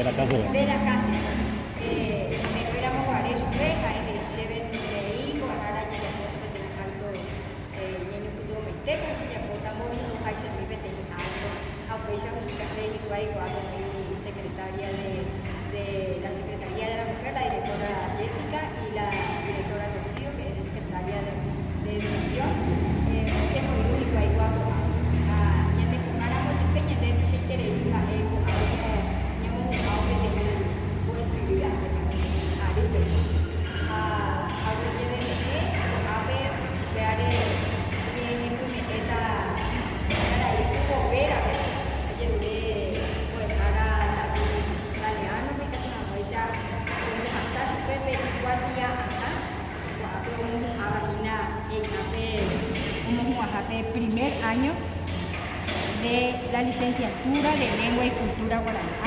Vera Cáceres. Vera Cáceres. Ahenóiramo guare chupe, ha'e he'i chéve neĩ mbo'ehára jajapo peteĩ acto ñañopytyvõmaite ko ojejapóta mbovy'ỹháichami peteĩ acto ha upéicha ohechuka chéve hikuái ko'ápe oĩ secretaria de de la Secretaría de la Mujer, la directora Jessica y la directora Rocío, que es de Secretaria de de Educación, chemoirũ hikuái ko'a ko'ág̃a. Ha ñandepu'ãramo jepe ñande tuichaiterei mba'e ko'ág̃a ñamohu'ãvo peteĩ mbo'esyry ajépa arýpe. Ha aguyjeveme'ẽ ko'ápe upévare oñehepyme'ẽta karai Hugo Vera-pe ajerure mbo'ehára David Galeano-pe ikatu hag̃uáicha ombohasa chupe pe ikuatia'atã ko'ápe omohu'ãva hína he'ihápe omohu'ãha pe primer año de la licenciatura de Lengua y Cultura Guaraní.